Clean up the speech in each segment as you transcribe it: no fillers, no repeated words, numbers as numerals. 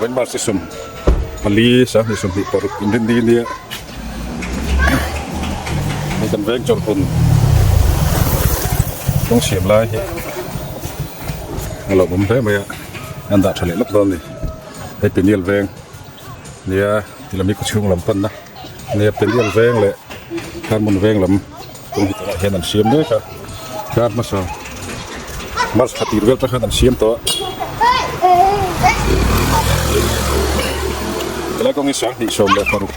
Vawiin March 24 2026 inrinni nia hei kan veng chawlhhmun kawng siam lai hi a lo awm hle mai a an dah tha leh lawk dawn a ni hei peniel veng nia ti lam hi khawchhung lam panna nia peniel veng leh harmon veng lam kawng hi tunah hian an siam mek a kar hmasa march thla tir vel te khan an siam tawh a helai kawng hi 2026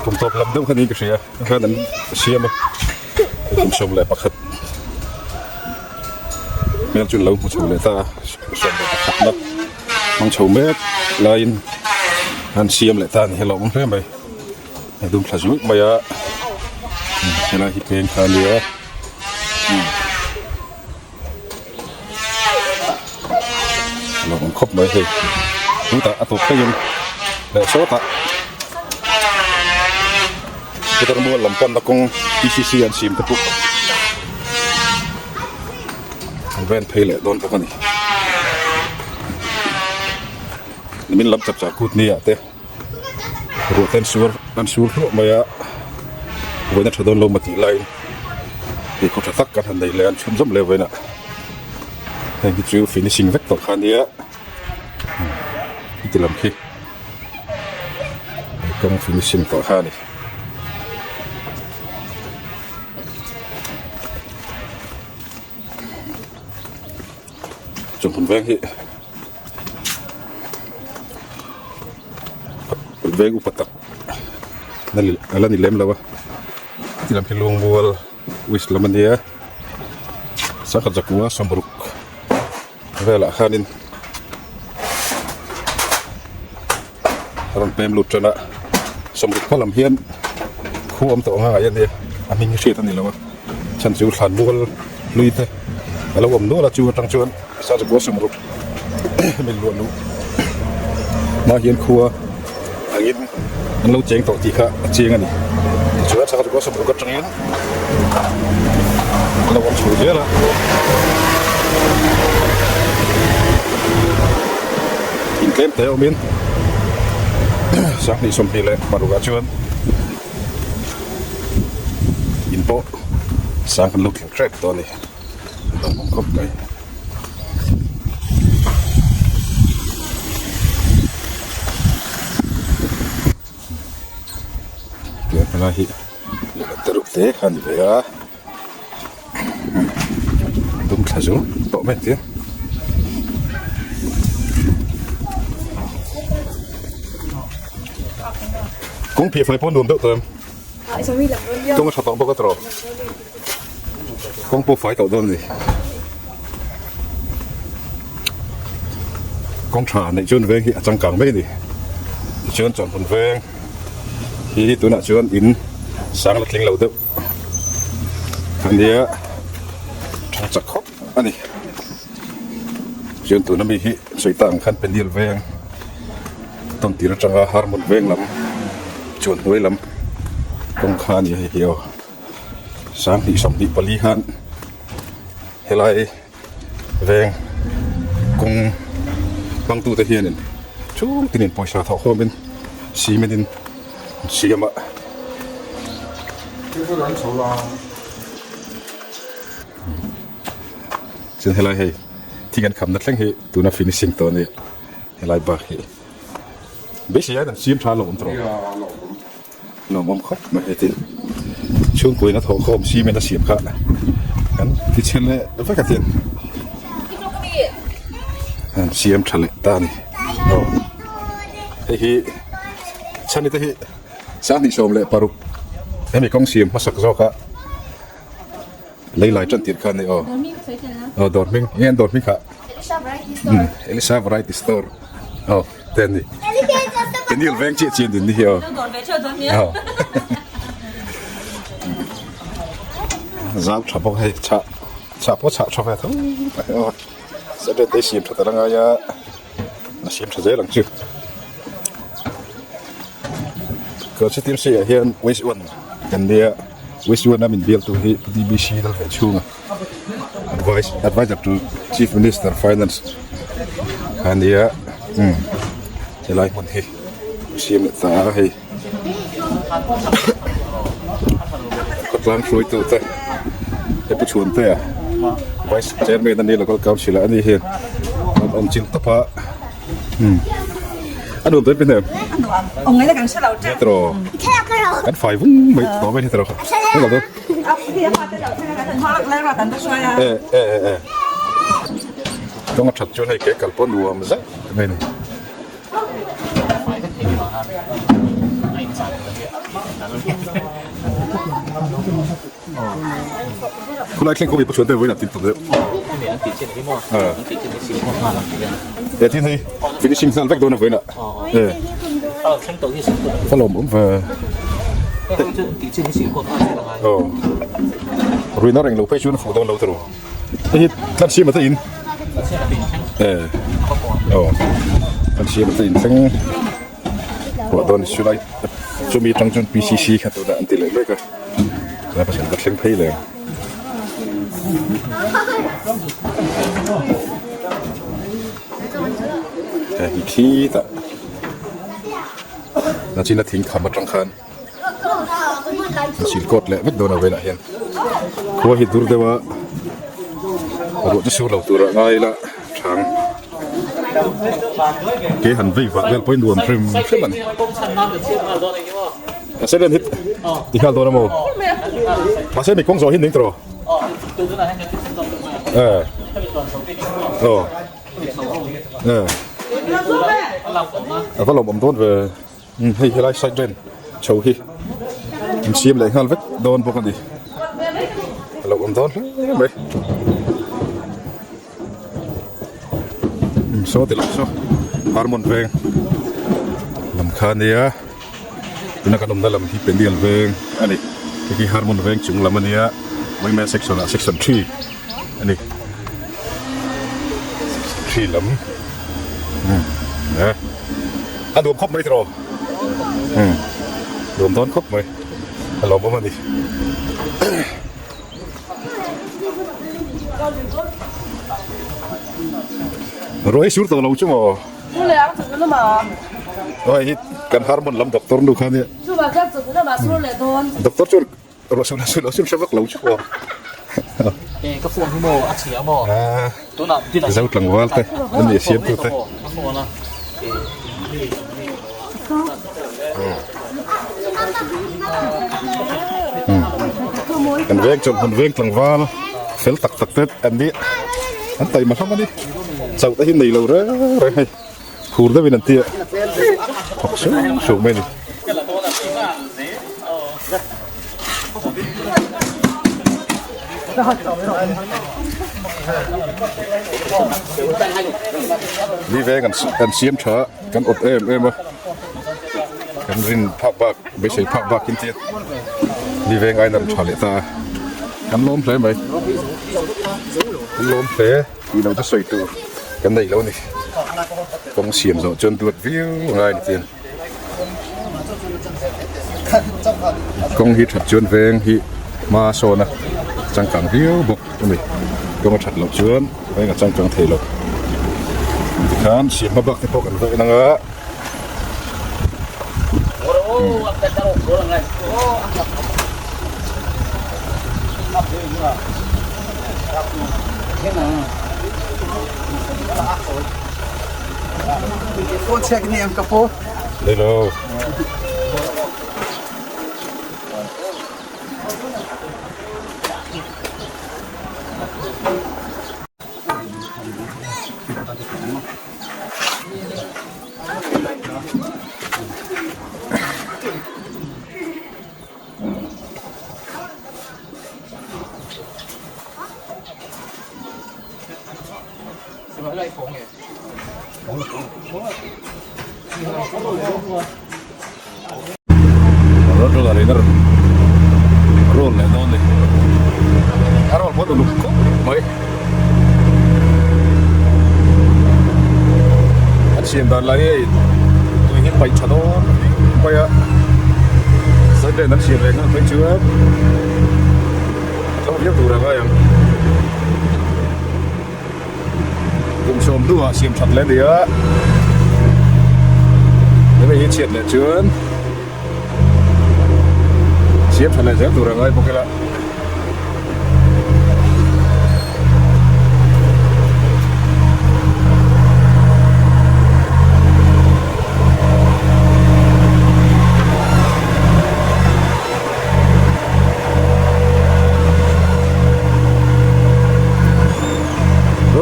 kum tawp lam deuh kha niin ka hria a khan an siam a kum 11 hmel chu an lo hmu chho leh ta a 11 na hmang chho mek laiin an siam leh ta a ni hi a lo awm hle mai. A dum thla zuih mai a helai hi peng kha a nia a lo awm khawp mai hei chutah a tawp thlengin leh sawtah putar mual lam panna kawng P C C an siam te pawh an ven phei leh dawn bawk a ni nimin lam chap char kut ni ah te. Ruah te an sur an sur hluah mai a vawiin a tha dawn lo maw tih laiin pheikhawk tha tak kan han nei leh a an chhun zawm leh vawiin ah heng hi chu finishing vek tawh kha ania heti lam khi kawng finishing tawh kha a ni. Chawhmun veng hi veng upa tak a la ni lem lo a ti lam hi lungmual wish lam a nia sangha zakua sawmruk velah khanin a rawn pem lut tan a sawmruk hma lam hian khu awm tawh anga ngaih a nia a hming hi hriat a ni lo a chhan chu thlan mual hlui te a lo awm nual a chu atang chuan sazakua sawmruk min luah luh hma hian khua angin an lo cheng tawh tih kha a chiang a ni tichuan sazakua sawmruk atangin a lo awm chho zel a. Intlem te awmin 2026 ah chuan in pawh sang kan lo thleng hrep tawh a ni a lo awm khawp mai. Tiang helai hi lehlam te reuh te kha a ni ve a. Dum thla zu tawh mai ang Kawng phih fai pawh nuam deuh tawh em? Kawng a tha tawh bawk a tawh. Kawng pawh fai tawh dawn a ni. Kawng tha neih chuan veng hi a changkang mai a ni. Tichuan chawhmun veng hi tunah chuan in sang la tling lo deuh. Ania tha chak khawp a ni chuan tuna mi hi sawi tak ang khan peniel veng tawn tir atanga harmon veng lam chuan hnuai lam kawng kha a ni hei hi aw 2024 khan helai veng kawng hmangtute hianin chhung tinin pawisa thawh khawmin cement in an siam a. Chuan helai hei thing an khamna thleng hi tuna finishing tawh a ni helai bak hi beisei aiin an siam tha a lo awm tawh Lawmawm khawp mai heti chhungkuin a thawhkhawm cement a siam kha kan ti chhe leh vek a tin an siam tha leh ta a ni aw hei hi chhani te hi 2016 hemi kawng siam hmasak zawk a lei lai tan tir kha a ni aw aw dawr hming enge an dawr hming kha Elisa variety store aw. Te an ni. Daniel veng chiah chiah din ni hi aw. Aw. Zau tha bawk hei chah chah pawh chah tha ve tho aw. Saturday te siam tha ta la ngai a na siam tha zel ang chu. Ka chu team ah hian West 1 kan nia West 1 a min bial tu hi DBC dal ve chhunga advice advisor to Chief Minister Finance kha nia. Helai hmun hi siam leh ta a hei khawtlang hruaitu te he pu chhuantea vice chairman a ni local council ah a ni hian an awm chilh tawp a umm a nuam dawn pahnih em hetro kan fai vung mai tawh mai hetro e e e. Kawng a that chuan hei ke kal pawh nuam zet mai a ni. Khulai thleng khawp hi Pathian te vawiin a tin tawp deuh. E tin hei finishing nghal vek dawn a vawiin ah. E. Ka lawm awm ve. Aw. Ruihna reng lo phei chuan a fuh dawn lo tawh. Hei hi tlan siam ata in eh aw tlan siam ata in thleng ruah dawn ni lai chumi atang chuan P_C_C kha tunah an ti leh mek a tunah pasal ka thleng phei leh ang. Hei hi khitah nachina thing kham atang khan. An sil kawt leh vek dawn a velah hian khua hi dur deuh a ruah chu sur lo tur ah ngai ila thang ke han vei vah vel pawhin nuam hrim hrim a ni a second hit ti nghal dawn a maw mahse mi kawng zawh hi ning tawh eh aw eh a va lawmawm dawn ve. Umm hei helai side ren chho hi an siam leh nghal vek dawn bawk a ni a lo awm dawn hle mai umm saw ti lah saw harmon veng lam kha a nia tuna kan awmna lam hi peniel veng a ni hei hi harmon veng chung lam a nia women section ah section three a ni section three lam umm eh. A nuam khawp mai tiraw? Umm nuam dawn khawp mai a lawmawm a ni. Ruai sur tawh lo chu maw? Aw hei hi kan harmon lam doctor nu kha nia. Doctor chuan ruah sur sur lo sur hre vak lo chu maw? Ka phone hi maw a chhia maw? Tunah dinah Zo tlangval te an nih siam tu te. Ka phone a. Kan veng chuan hmun veng tlangval fel tak tak te an ni an taima hlawm a ni. Chauh te hi nei lo reng reng hei. Phur deuhin an ti a, thawk suk suk mai a ni. Ni veng an siam tha a, kan awt em em a, kan rin phak bak beisei phak bakin te ni veng aiin an tha leh ta a, kan lawm hle mai, kan lawm hle. Tih lo chu sawi tur kan nei lo a ni. Kawng siam zawh chuan duat viau a ngai a ni chian. Kawng hi that chuan veng hi hma a sawn a changkang viau bawk a ni. Kawng a that loh chuan veng a changkang thei lo. Tikhan siam hma bak te pawh kan veh nang a. Hello. Roll leh dawn ni a roll pawh uluk khawp mai an siam dan lah hi hei tui hi paih tha dawn mai a side an siam leh nghal phei chuan a tho viau tur a ngai ang kum sawm hnuah siam that leh a ni a. Hemi hi chhiat leh chuan siam tha leh zel tur a ngai bawk ila.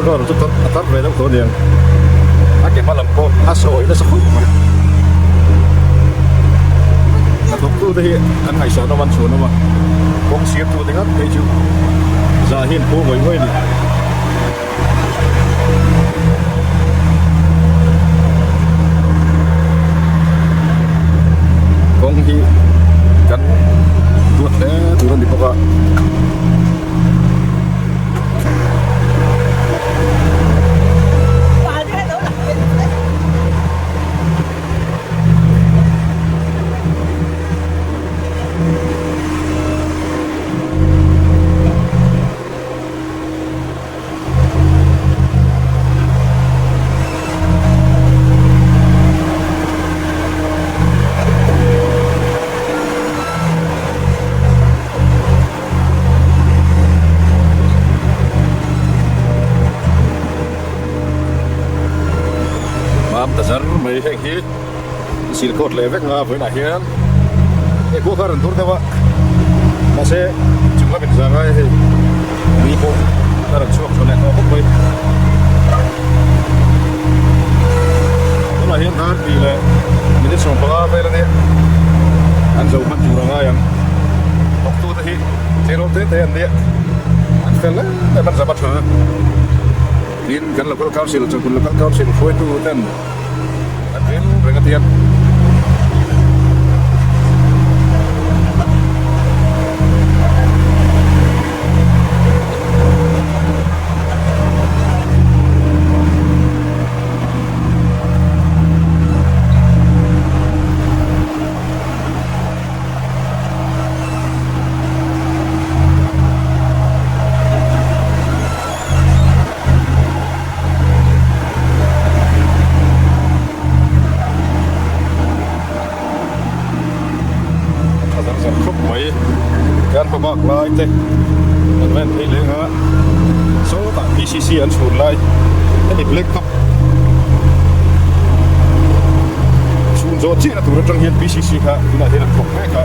Road chu a tar ve deuh tawh aniang a ke hma lam pawh a sawi nasa khawp mai hnathawk tu te hi an ngaihsah nawm an chhuah nawm a kawng sir tu te ngat phei chu zah hi an phu ngawih ngawih a ni. Kawng hi kan duat hle tur a ni bawk a. Mam ta zar mai heng hi sil khawt leh vek nga vawiinah hian hei khua kha a rawn dur deuh a mahse chung lam inzah ngai hei Ni pawh a rawn chhuak tha leh tawh khawp mai. Tunah hian dar tih leh minute 15 vel a nia. An zo hman tur a ngai ang. Thawktute hi tleirawl te te an nia. An fel em em an zam a tha. Tin kan local council chawhmun local council hruaitu ten an rem reng a tiang. A tha zar zar khawp mai kan hma bak lai te an va en phei leng a sawtah P C C an chhun lai hemi black top chhun zawh chiahna tur atang hian P C C kha tunah hian an thawk mek a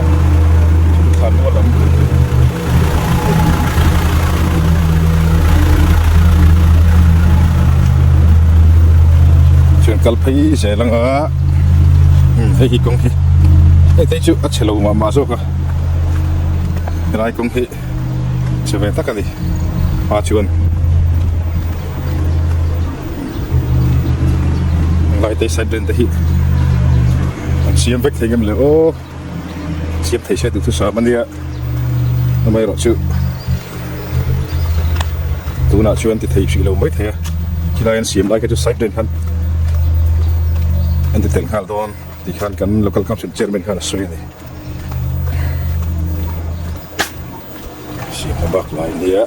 thlan mual lam. Chuan kal phei zel ang a hei hi kawng hi hei te chu a chhe lo mah mah zawk a helai kawng hi chhe ve tak a ni a chuan helai te side lane te hi an siam vek thei ngem le aw. Siam thei se duhthusam a nia amaherawhchu tunah chuan ti thei hrih lo mai thei a khilai an siam lai kha chu side lane khan an ti tel nghal dawn tih khan kan local council chairman khan a sawi a ni siam na bak lai nia.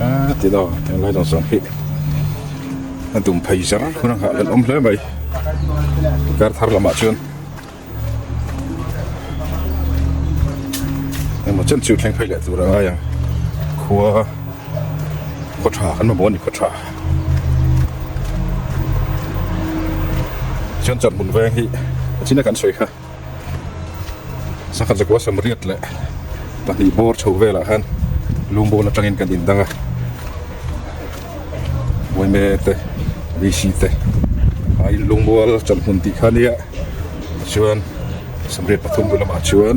A ti lo helai zawng zawng hi a dum phei zar hun a nghah hlelh awm hle mai kar thar lamah chuan engmaw chen chu thleng phei leh tur a ngai ang khua khaw tha kan mamawh a ni khaw tha. Chuan chawlhhmun veng hi a chin a kan sawi kha sangha zakua samriat leh pahnih bawr chho velah khan lungbawl atangin kan indang a Uaime te VC te aiin lungbual chawlhhmun tih kha nia chuan samriat pathum bul lamah chuan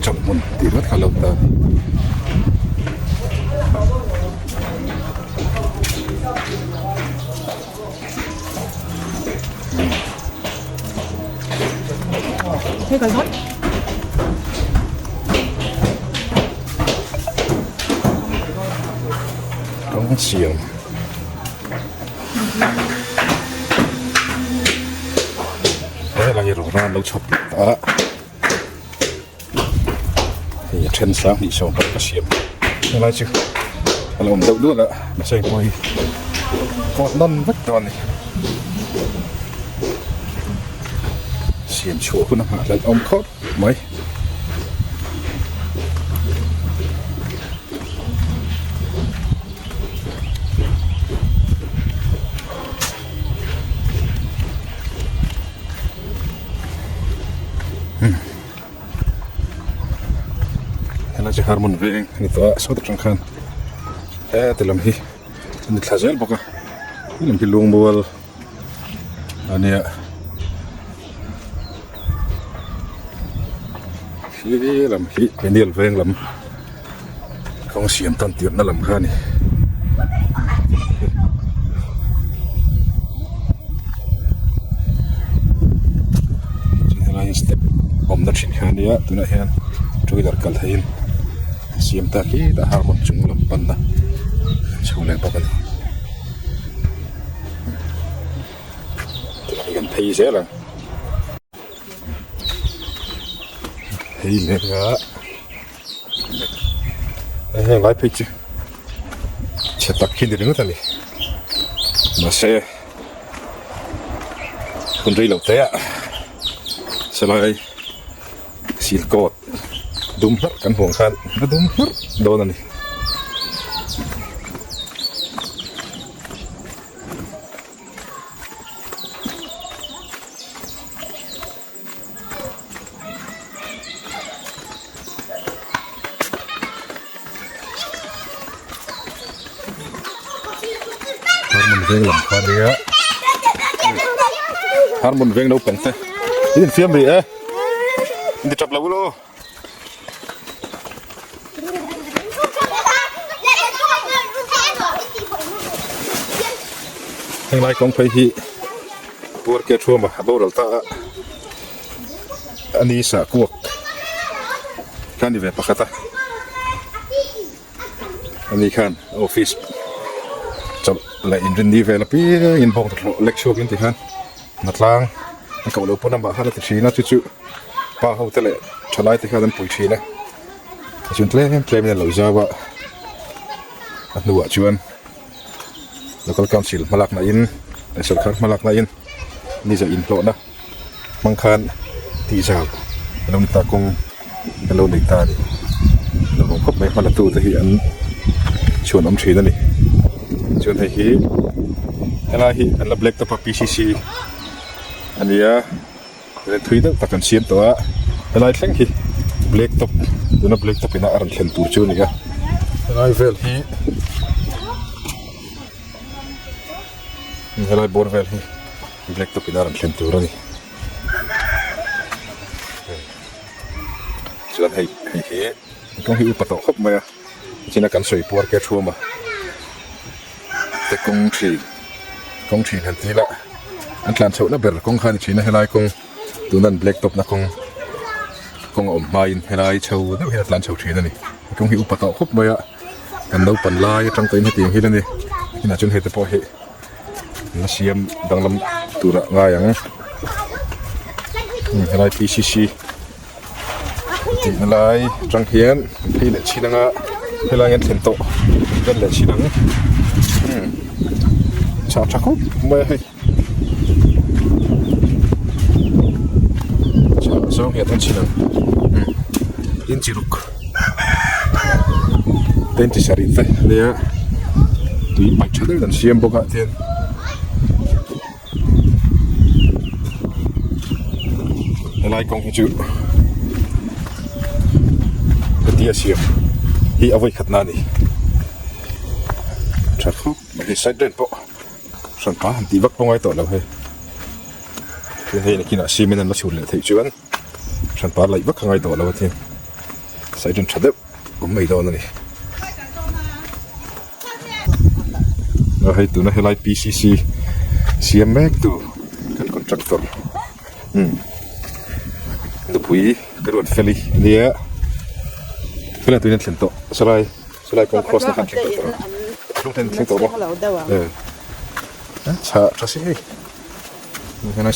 chawlhhmun tih ringawt kha a lo ta a ni. Kawng siam. Helai rawra an lo chhawp leh ta a. then 20 sawmpakhat a siam helai chu a lo awm deuh dual a mahse hei pawh hi kawt nawn vek tawh a ni siam chhuah hun a nghah hlelh awm khawp mai. Helai chu Harmon veng a ni tawh a sawt atang khan heti lam hi a ni thla zel bawk a he lam hi lungmual a nia he lam hi Peniel veng lam kawng siam tan tirhna lam kha a ni. Helai step awmna thin kha ania tunah hian two wheeler kal theihin siam ta hi dah harmon chung lam panna chho leh bawk a ni tunah hi kan phei zel ang. Hei leh a heng lai phei chu chhe tak hi ni ringawt a ni mahse hun rei loh te ah chelai sil coat dum hlarh kan hmuh ang khan a dum hlarh dawn a ni. Harmon veng lam kha nia Harmon veng naupang te in infiam rih e in ti tap lo ulaw. Henglai kawng phei hi puar ke thuama a boral ta a a ni sah kuak kha a ni ve pakhat a ani khan office chawlh leh inrinni vel apiangin bawng hlawh lek chhuakin tikhan. Hnatlang a koh loh pawn amah khan a ti thin a chu chu pa ho te leh thalai te khan an pui thin a tichuan tlem tlem in a lo zau a a hnuah chuan local council hmalak na in leh sorkar hmalak na in ni zawh inhlawhna hmang khan tih zau a lo ni ta kawng a lo nei ta a ni lo awm khawp mai hmala tu te hi an chhuan awm thin a ni chuan hei hi helai hi an la black top a p c c a ni a ren thui deuh tak an siam tawh a helai thleng hi black top tuna black top in a rawn thlen tur chu a ni a helai vel hi helai bawr vel hi black top in a rawn thlen tur a ni. Chuan hei hei hi kawng hi upa tawh khawp mai a tichuan a kan sawi puar ke thuam a te kawng thin kawng thin han ti ila an tlan chhoh na ber kawng kha a ni thin a helai kawng tuna an black top na kawng kawng a awm hmain helai chho deuh hian a tlan chho thin a ni kawng hi upa tawh khawp mai a kan naupan lai atang tawhin hetiang hi la ni inah chuan hei te pawh hi. La siam danglam turah ngai ang helai pcc tihna lai atang hian phei leh chin anga helai hian thlen tawh vel leh chin ang chah tha khawp mai a hei chah zawng hian en chin ang inchi ruk. Tenti sarih te ania tui paih tha deuhin an siam bawk a tian helai kawng hi chu hetia siam hi a vawi khat na a ni tha khawp mai hei side drain pawh hran pa han tih vak pawh ngai tawh lo hei chuan hei nakinah cement an la chhun leh theih chuan. Hran par laih vak a ngai tawh lo a tin side in tha deuh awm mai dawn a ni. A hei tuna helai P_C_C siam mek tu kan contractor umm nupui ka ruat fel hi a nia helai tuin an thlen tawh sawlai sawlai kawng cross na khan thleng tawh tawh a hnung ten thleng tawh bawk e chha tha si hei.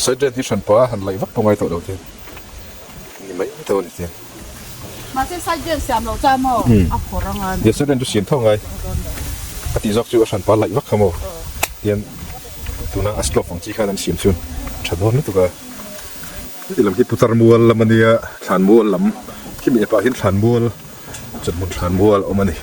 Side red hi hran pah a han laih vak pawh ngai tawh lo te ni mai tawh a ni te. Mahse side drain siam loh chuan maw a phawrh anga ni. Side drain chu siam tho ngai. A tih zawk chu a hranpa laih vak kha maw. Tian tuna a slope ang chi khan an siam chuan tha dawn lutuk a. Heti lam hi putar mual lam a nia, thlan mual lam khimi epah hian thlan mual chawhmun thlan mual a awm a ni.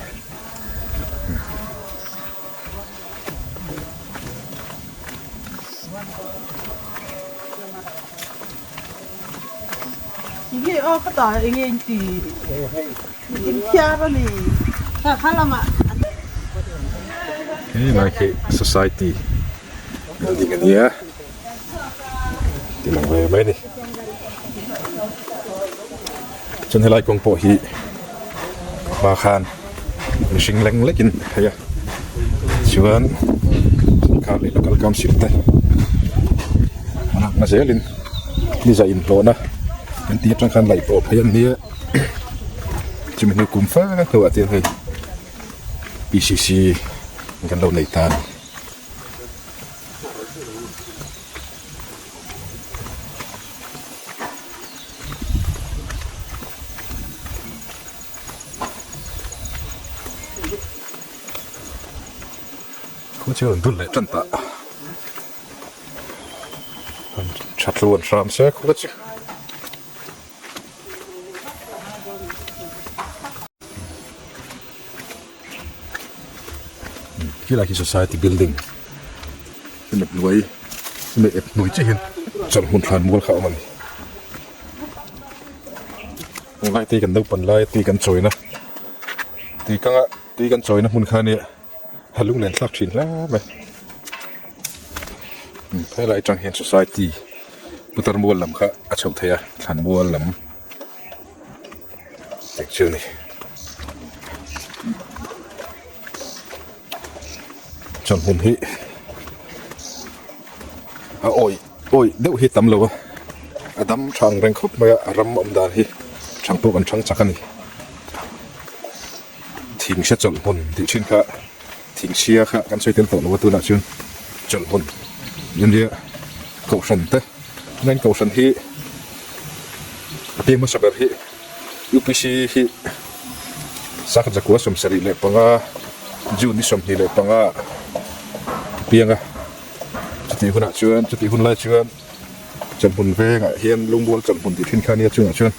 Enge aw ka ta enge in ti in thiar a ni kha kha lamah He lai khi society building a nia ti lang ve mai a ni chuan helai kawng pawh hi hma khan mihring leng lekin a phei a chuan kar leh local council te a lakna zelin ni zah inhlawhna an tih atang khan laih pawh phei an nia chumi hnu kum fang hnuah chuan hei P_C_C kan lo nei ta a ni. Khua chu a rawn dul leh tan ta an tha tluan hram se khua chu. Khilai khi society building hemi hnuai hemi ep hnuai chiah hian chawlhhmun thlan mual kha a awm a ni. Tunlai te hi kan naupan lai tui kan chawina tui kanga tui kan chawina hmun kha ania a lunglen thlak thin hle mai. Helai atang hian society putar mual lam kha a chhoh theih a thlan mual lam. Eng chu ni chuan hmun hi a awih awih deuh hi tam lo a a dam tha ang reng khawp mai a a ram awm dan hi thang pawh kan thang chak a ni thing hre chawlh hmun tih thin kha thing chhia kha kan sawi tel tawh lo a tunah chuan chawlh hmun ania kohhran te main kohhran hi a piang hmasa ber hi U_P_C hi sakhat zakua 75 June ni 25 a piang a chutih hunah chuan chutih hun lai chuan chawlhhmun vengah hian lungmual chawlhhmun tih thin kha ania chungah chuan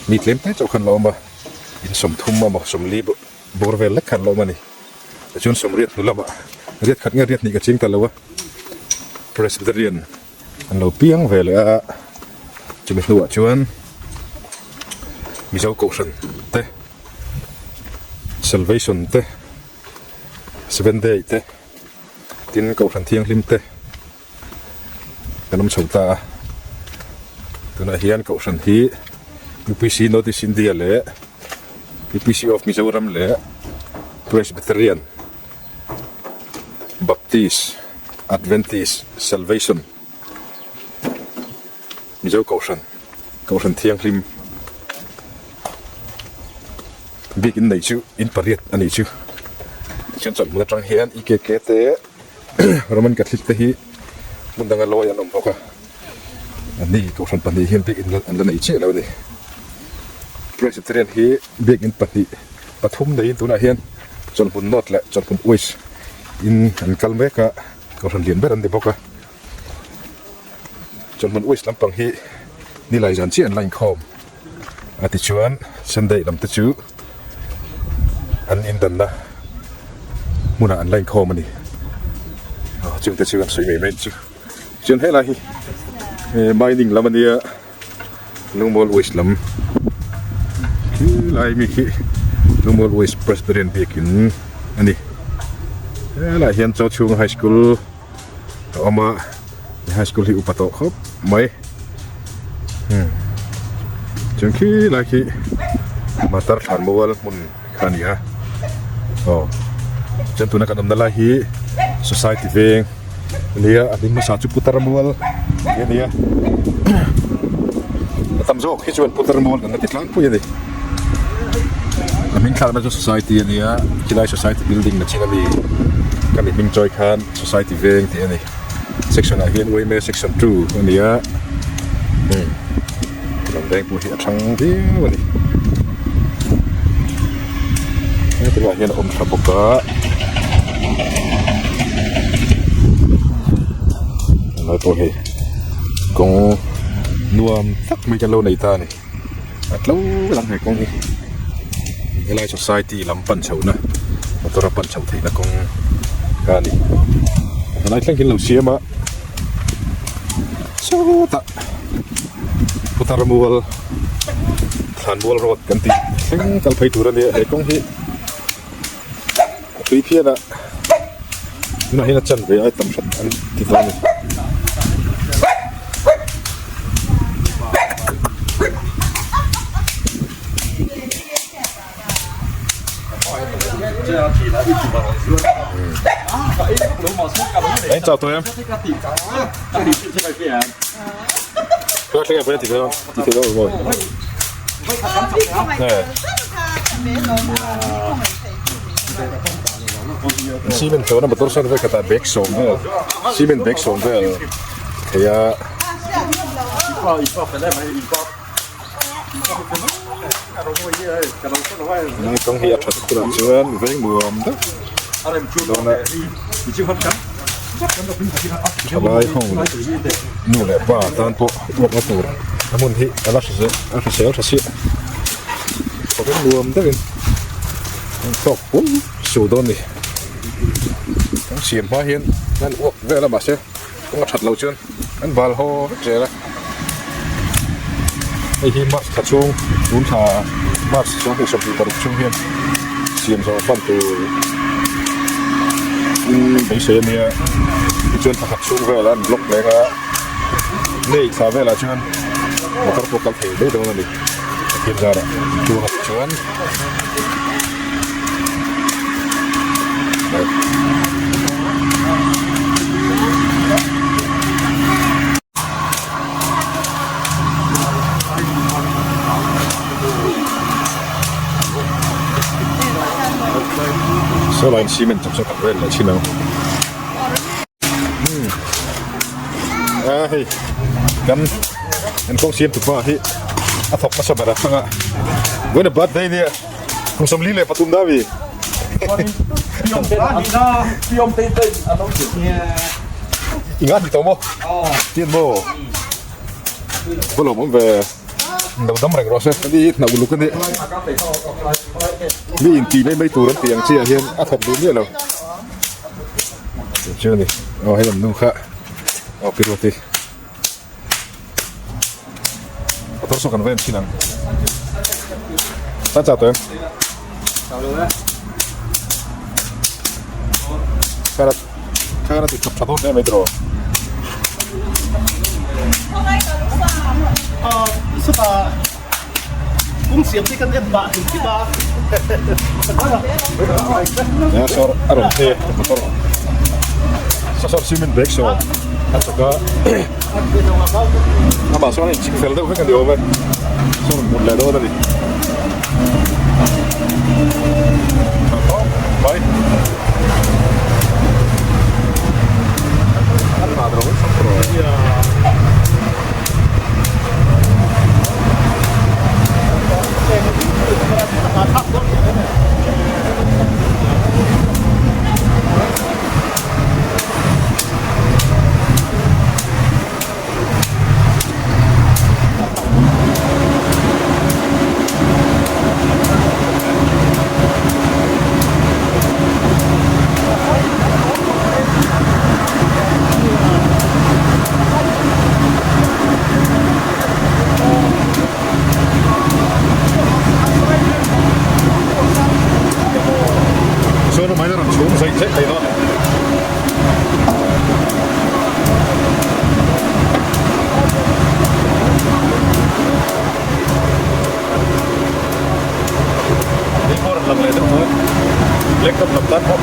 mi tlem te chauh khan la awm a in 30 emaw 40 bawr vel lek khan la awm a ni tichuan sawmriat hnu lamah riat khat nge riat hnih ka ching ta lo a Presbyterian An lo piang ve leh a, chumi hnuah chuan Mizo Kohhran te, Salvation te, Seventh Day te, tin Kohhran Thianghlim te kan awm chho ta a. Tunah hian Kohhran hi UPC North East India leh UPC of Mizoram leh Presbyterian Baptist, Adventist, Salvation, Mizo Kohhran, Kohhran Thianghlim bik in nei chu in pariat a nih chu. Tichuan chawlhhmun atang hian EKK te Roman Catholic te hi hmun danga lawi an awm bawk a, ani Kohhran pahnih hian biak in an la nei chiah lo a ni. Presbyterian hi biak in pahnih pathum neiin tunah hian Chawlhhmun North leh Chawlhhmun West in an kal mek a, Kohhran lian ber an ni bawk a. Chawlhhmun West lampang hi nilai zan chiah an la inkhawm a tichuan Sunday lam te chu an indanna hmunah an la inkhawm a ni. Chungte chu an sawi mai mai chu. Chuan helai hi mining lam a nia. Lungmual West lam khi lai mi khi Lungmual West Presbyterian biakin a ni helaiah hian Chauchhunga High School a awm a he high school hi upa tawh khawp mai chuan khi lai khi Matar Thlanmual hmun kha a ni a aw chuan tuna kan awmna lai hi society veng a nia a hming hmasa chu putar mual tih a ni a a tam zawk hi chuan putar mual kan la ti tlangpui a ni a hming thlakna chu society a ni a khilai society building na chin a mi ka mi hming chawi khan society veng tih a ni section ah hian yma section 2 a ni a lam veng pawh hi a thang viau a ni. Heti laiah hian a awm tha bawk a helai pawh hei kawng nuam tak mai kan lo nei ta a ni a tlo lang he kawng hi helai society lam pan chhohna motor a pan chhoh theihna kawng kha a ni helai thleng hi an lo siam a sawtah putar mual Thlanmual road kan tih thleng kal phei tur a nia he kawng hi a tui phian a tunah hian a chan ve ai tam hrat an ti dawn a ni. Chào tụi em. Cement tawna motor sawn vek khatah bag sawm vel cement bag sawm vel thei a. Naupang hi a that hunah chuan veng nuam deuh dawn a thalai ho nu leh pa tan pawh uakna tur a hmun hi a la a hrisel tha chiah a veng nuam deuhin an tawk pum su dawn a ni kan siam hma hian an uak vel a mahse. Kawng a that loh chuan an bal haw vek zel a, hei hi March thla chhung tun thla March 2026 chhung hian siam zawh hman tur in beisei a nia tichuan thla khat chhung velah an block leng a May thla velah chuan motor pawh kal thei mai dawn a ni Pathian zarah tluang a chuan. Saw laiin cement chawp saw kan vel leh thin ang a hei kan kan kawng siam tupa hi a thawk hmasa ber a thlang a vawiin a birthday nia kum 43 da mi inga ti tawh maw tian maw va lawm awm ve lo dam reng rawh se ani hnauh uluk ani mi inti mai mai tur an tih ang chiah hian a thawk duh miah lo chu ani aw hei an nu kha aw pi ruati motor saw kan ven thin ang tan chau tawh em kara kara ti thap tha dawn hle mai tiraw Sawr a rawn phei a motor sawr cement bag saw a chawk a amah chuan a inchik fel deuh vek a ni awm e saw rawn hmut leh dawn a ni mai. Chuan a main a rawn chhum zaih zaih thei dawn. Hei pawh a rawn lang leh deuh tawh e. Black top lam tan pawh.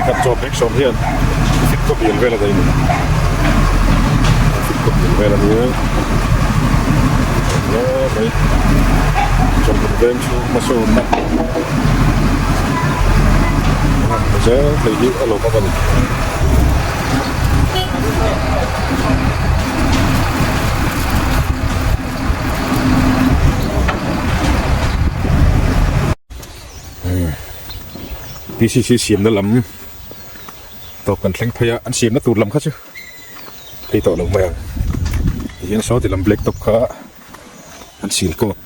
Khat chaw bek sawm hian fit kawp lian vel a daih a ni fit kawp lian vel a ni a mai chawlhhmun veng chhung hmasawnna zel thei hi a lawm a ni. Pcc siamna lam tawp kan thleng phei a an siamna tur lam kha chu phei tawh lo mai ang tihian saw ti lam black top kha an sil kawt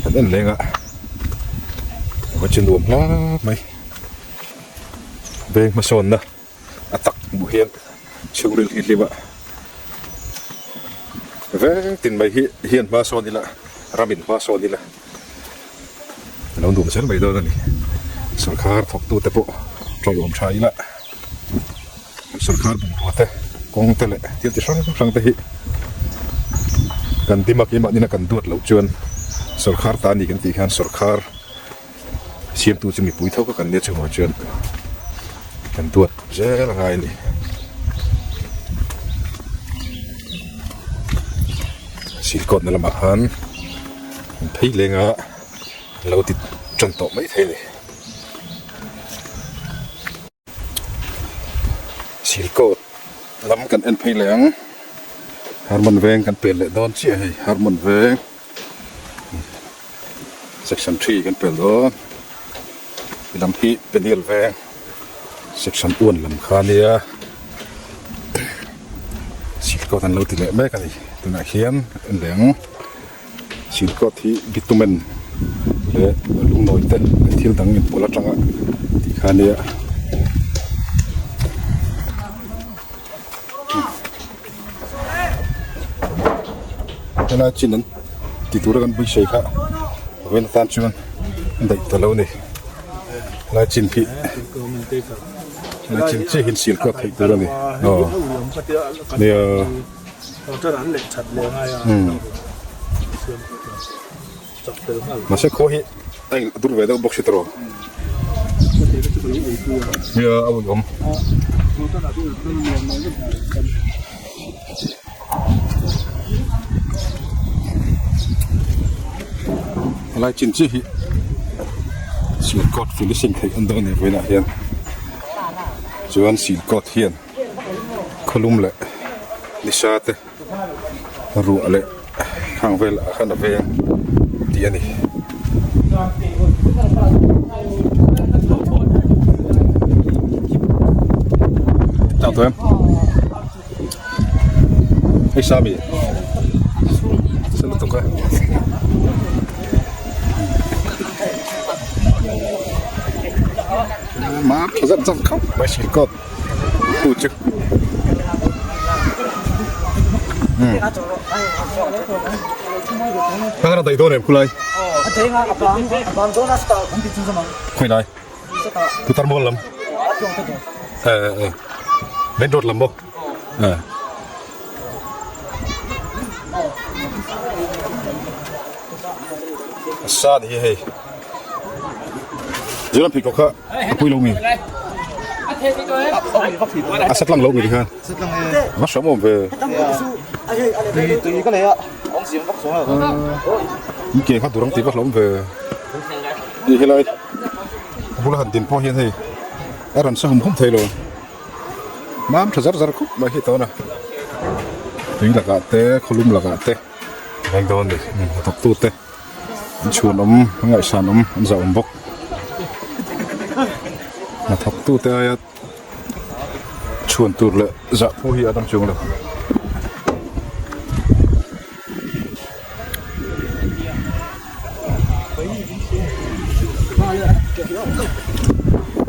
an en leng a chu nuam hlap mai veng hmasawnna a tak hmuh hian chhungril hi hlim a veng tin mai hi hian hma sawn ila ramin hma sawn ila a lo nuam zel mai dawn a ni sorkar thawktute pawh tawlawm tha ila sorkar bungrua te kawng te leh thil chi hrang hrang te hi kan dim a keimahni na kan duat loh chuan sorkar ta a ni kan tih khan sorkar siamtu chu mipui tho kha kan nia chuvang chuan kan duat zel a ngai a ni. Silkawtna lamah khan an phei leng a an lo ti tan tawh mai thei a ni. Silkawt lam kan en phei leh ang Harmon veng kan pel leh dawn chiah hei Harmon veng. Section 3 kan pel dawn ti lam hi peniel veng section 1 lam kha ania silkawt an lo ti leh mek a ni tunah hian en leh ang silkawt hi bitumen leh lungnawi te leh thil dang inpawlh atanga tih kha ania. Helai chin an ti tura kan beisei kha vawiin atan chuan an daih ta lo a ni helai chin hi helai chin chiah hi an sial kuak theih tur a ni aw nia mahse khaw hi a in dur ve deuh bawk si tawh nia a awm. Helai chin chiah hi silkawt finishing theih an dawn a ni vawiinah hian chuan silkawt hian khawlum leh nisa te ruah leh khang vel ah khan a veng tih a ni. Hei Sami sa lutuk a mar tha zat zat khawp mai silkawt tu chu Hang daih dawn em khulai Khawi lai Putar mual lam Main road lam maw A sa ni hi hei. Ziram pheikhawk kha a pui lo mi? A satlang lo mi ti khan? A va hram awm ve. In ke kha durang tih va hlawm ve. Hei helai a bula han din pawh hian hei a rawn sa hum hum thei lo. Mam tha zar zar khawp mai hi tawna tui lakah te khawlum lakah te veng dawn a ni hnathawk tute an chhuan awm an ngaihsan awm an zah awm bawk hnathawk tute aia chhuan tur leh zah pawh hi an awm chuang lo.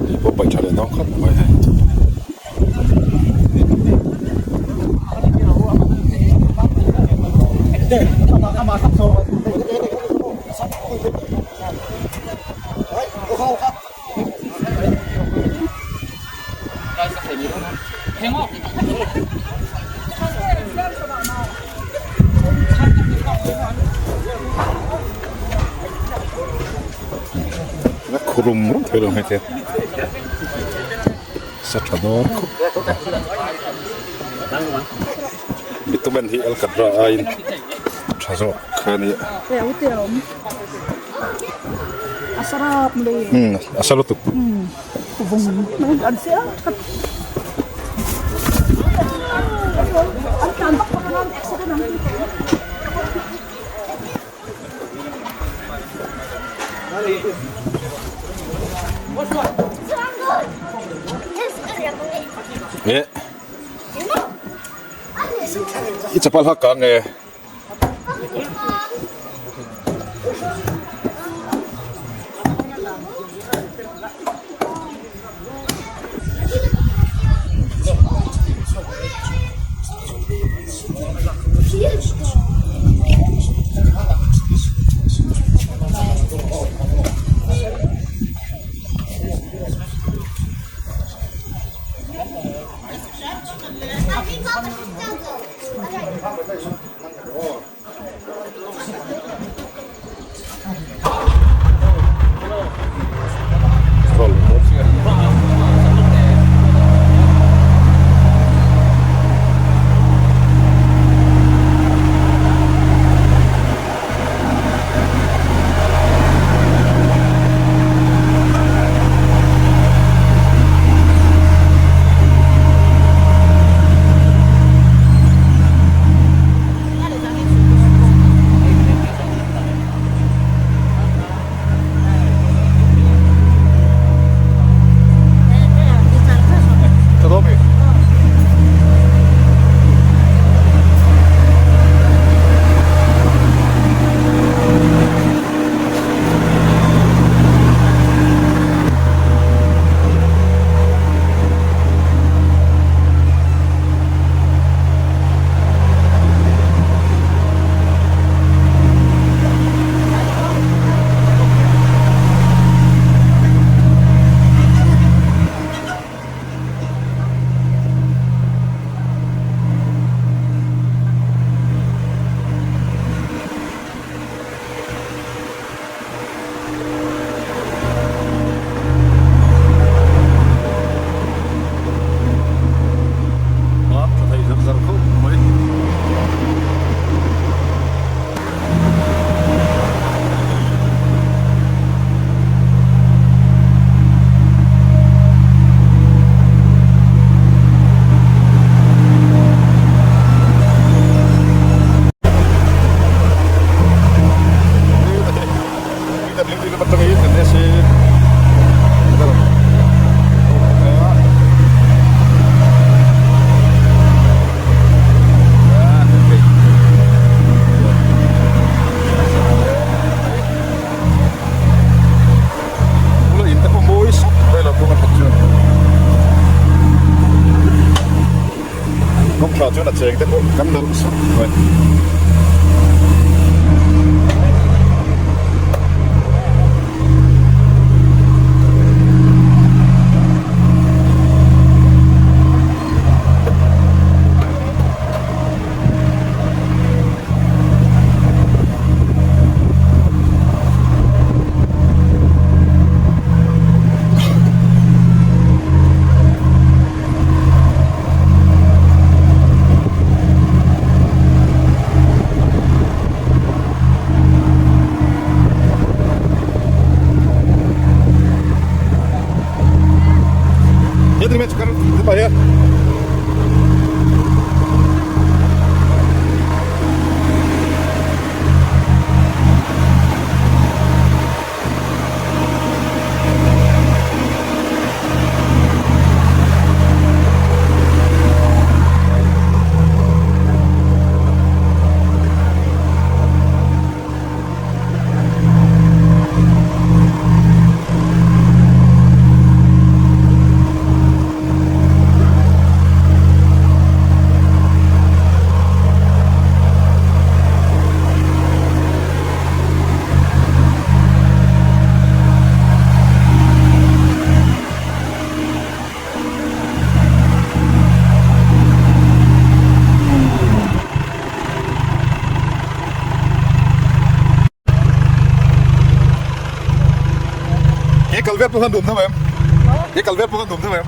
Hei pawh paih tha leh dawn khawp mai hei. La khurum rum thei lo hmeichhia sa tha dawn khawp bitumen hi alkatra aiin tha zawk kha a nia. A sa lutuk. Eh. I chapal hak ka nge. Chuan a cheng te pawh kan nawrh sawt mai. lamah hian. Ke kal vel pawh khan nuam deuh em? Ke kal vel pawh khan nuam deuh em?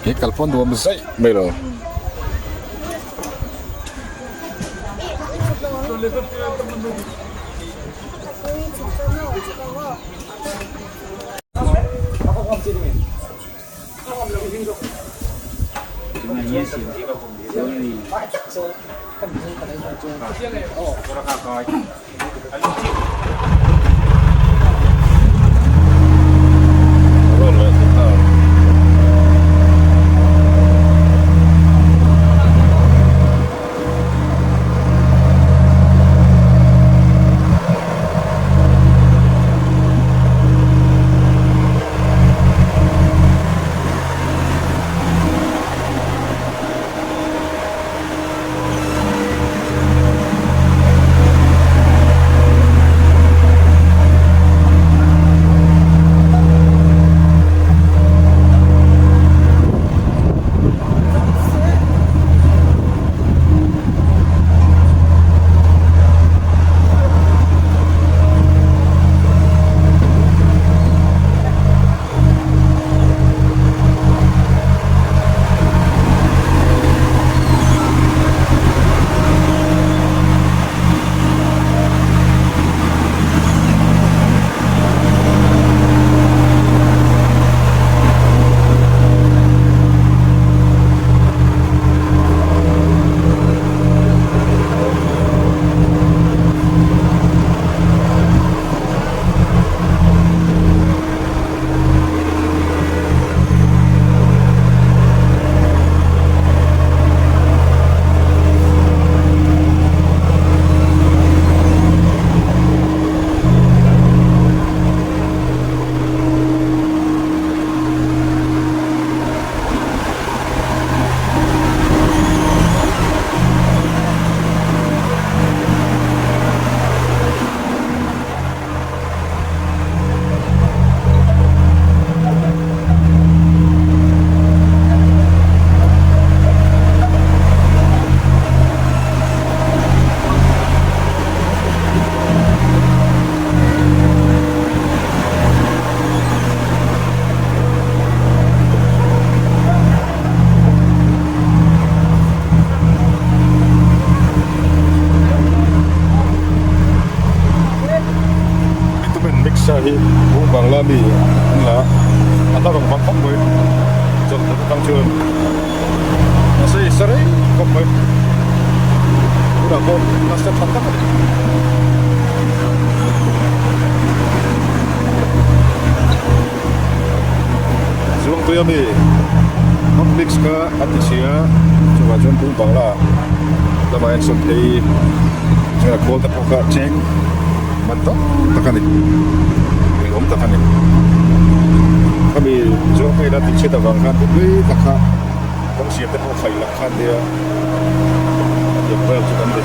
Ke kal pawh nuam zaih mai lo. Bitumen mixer hi bung bangla mi an la a, a hla rawng vang khawp mai chawlhhmun atang chuan nasa i sa rei khawp mai tunah pawh nasa tha tak a ni. Zuangtui ami hot mix kha a ti si a chuvah chuan bung bangla lamah hian sawn phei chuan a khawl te pawh kha cheng man tam tak a ni ui awm tak a ni khami zuangtui ina tih chhiat avang khan tui tak kha kawng siam te pawh khaih lah khan nia a tiang vel chu kan ni.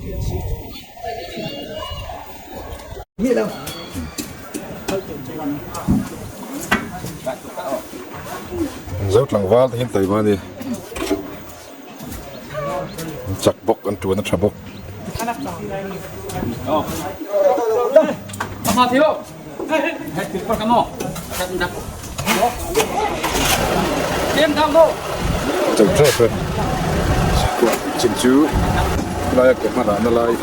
Zo tlangval te hian taima a ni. An chak bawk an tuan a tha bawk. Chau tep e. Kuah chin chu laia ke hman ahna lai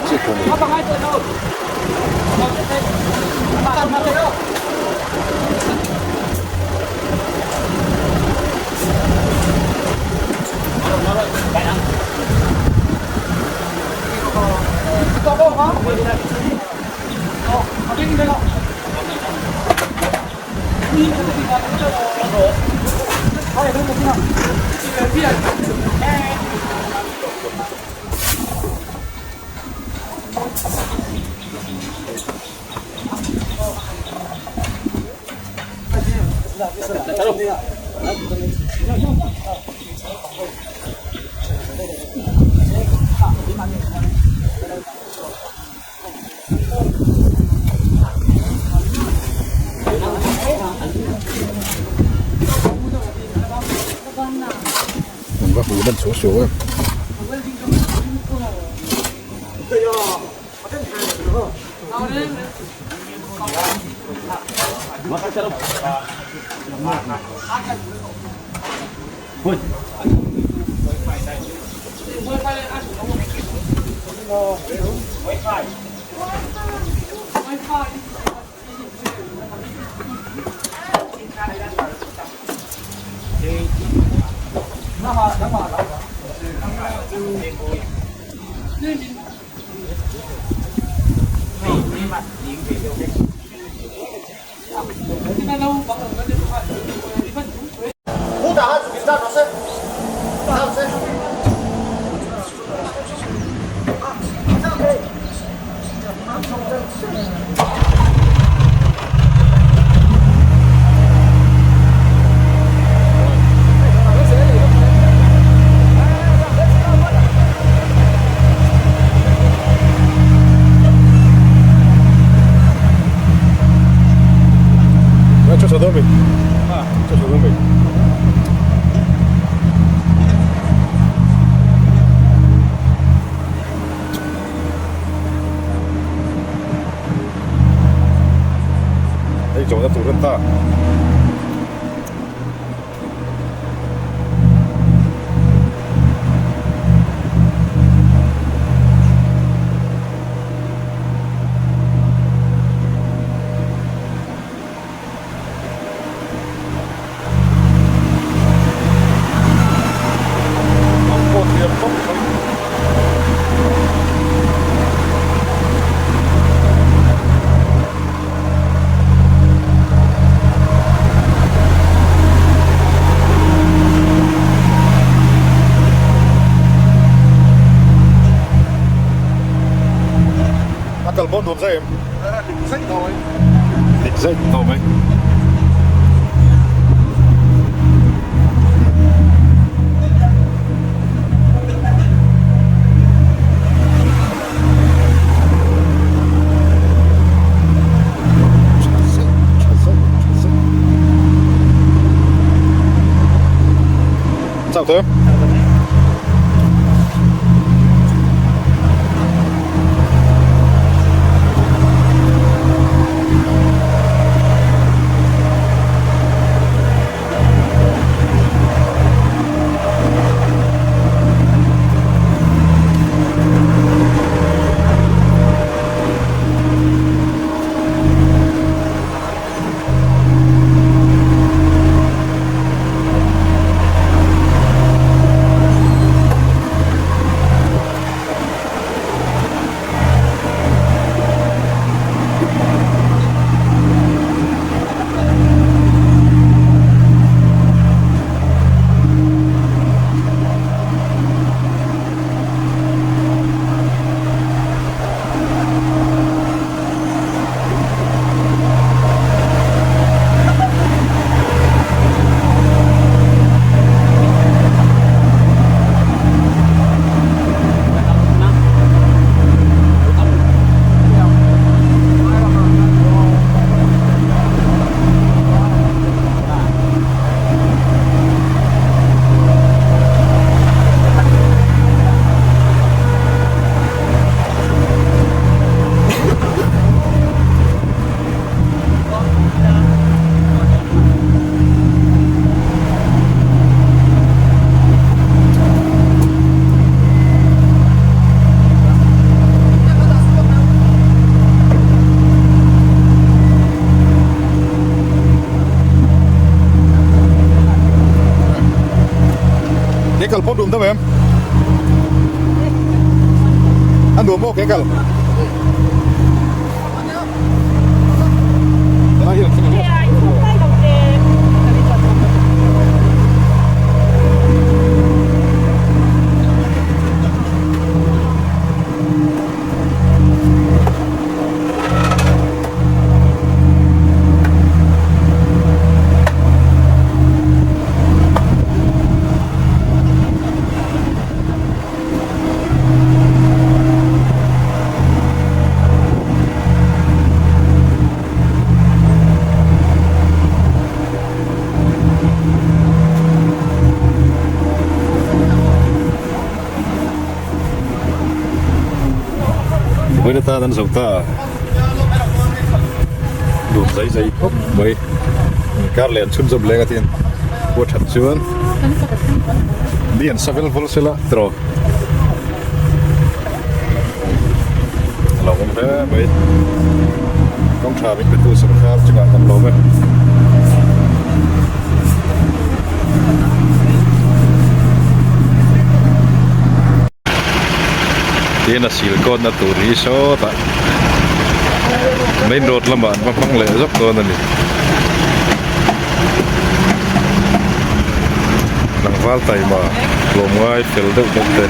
chiah kha a ni. An va hmuh hman suau suau em. Hei zawhna tur an ta. A kal bawn nuam zai em? Dik zai tawh mai. Dik zai tawh mai. Chau tawh em? pawh dum deuh em? A nuam maw ke kal? Vawiin atan an zo ta nuam zai zai khawp mai kar leh an chhunzawm leng a tin khua that chuan mi an sa vel vawl sela tiraw a lo awm hle mai kawng tha min pe tu sorkar chungah kan lawm e. Tin a sil kawtna tur hi sawtah main road lamah an va hmang leh zawk dawn a ni. Tlangval taima tlawmngai fel deuh deuh te.